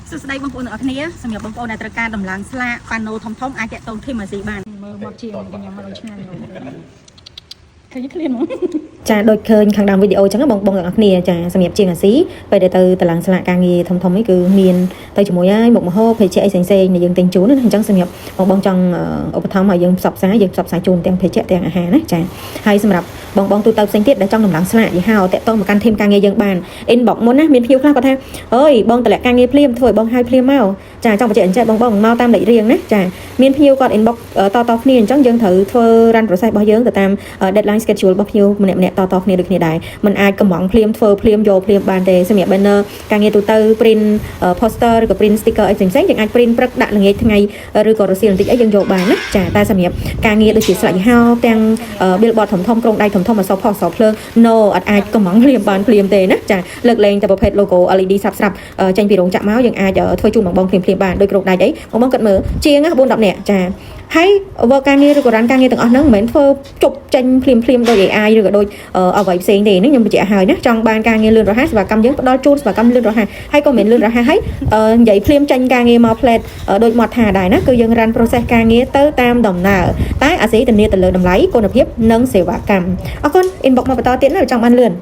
សួស្តីបងប្អូនទាំងអស់គ្នាសម្រាប់បងប្អូនដែលត្រូវការដំឡើងស្លាកប៉ាណូធំធំអាចតាក់ទង team អាស៊ីបានមើលមកជាងខ្ញុំមកដល់ឆ្ងាញ់ឃើញឃ្លានហ្មង ចាដូចឃើញខាងដើមវីដេអូអញ្ចឹងបងបងទាំងអស់គ្នាចាសម្រាប់ជាងអាស៊ីពេលដែលទៅតឡើងស្លាកការងារធំធំនេះគឺមានទៅជាមួយហើយមុខម្ហូបភេសជ្ជៈអីផ្សេងៗដែលយើងទិញជូនណាអញ្ចឹងសម្រាប់បងបងចង់ឧបត្ថម្ភឲ្យយើងផ្សព្វផ្សាយយើងផ្សព្វផ្សាយជូនទាំងភេសជ្ជៈទាំងអាហារណាចាហើយសម្រាប់បងបងទូទៅផ្សេងទៀតដែលចង់ដំឡើងស្លាកយីហោតាក់ទងមកកាន់ team ការងារយើងបាន inbox មុនណាមានភ្ញៀវខ្លះគាត់ថាអើយបងតម្លាក់ការងារភ្លាមធ្វើឲ្យបងហើយភ្លាមមកចាចង់បញ្ជាក់អញ្ចឹងបងបងមកតាមលេខរៀងណាចាមានភ្ញៀវគាត់ inbox តតគ្នាអញ្ចឹងយើងត្រូវធ្វើ run process របស់យើងទៅតាម deadline schedule របស់ភ្ញៀវម្នាក់ម្នាក់តតគ្នាដូចគ្នាដែរมันអាចកំងភ្លាមធ្វើភ្លាមយកភ្លាមបានទេសម្រាប់ banner ការងារទូទៅ print poster ឬក៏ print sticker អីផ្សេងៗយើងអាច print ព្រឹកដាក់ល្ងាចថ្ងៃឬក៏រសៀលបន្តិចអីយើងយកបានណាចាតែសម្រាប់ការងារដូចជាស្លាកយីហោទាំង billboard ធំធំក្រុងដៃធំធំអក្សរផុសអក្សរភ្លើង no អត់អាចកំងភ្លាមបានភ្លាមទេណាចាលើកលែងតែប្រភេទ logo LED ស្រាប់ស្រាប់ចេញពីរោងចក្រមកយើងអាចធ្វើជូនបងបងភ្លាមភ្លាមបានដោយក្រុងដៃអីបងបងគិតមើលជាង4 10នាក់ចាហើយ work ការងារឬក៏ run ការងារទាំងអស់ហ្នឹងមិនមែនធ្វើជប់ចេញភ្លាមភ្លាមដូច AI ឬក៏ដូចអ្វីផ្សេងទេហ្នឹងខ្ញុំបញ្ជាក់ឲ្យណាចង់បានការងារលឿនរហ័សសេវាកម្មយើងផ្ដល់ជូនសេវាកម្មលឿនរហ័សហើយក៏មិនលឿនរហ័សហើយនិយាយភ្លាមចេញការងារមកផ្លែតដូចមាត់ថាដែរណាគឺយើង run process ការងារទៅតាមដំណើរតែអាស៊ីធានាទៅលើតម្លៃគុណភាពនិងសេវាកម្មអរគុណ inbox មកបន្តទៀតណាចង់បានលឿន។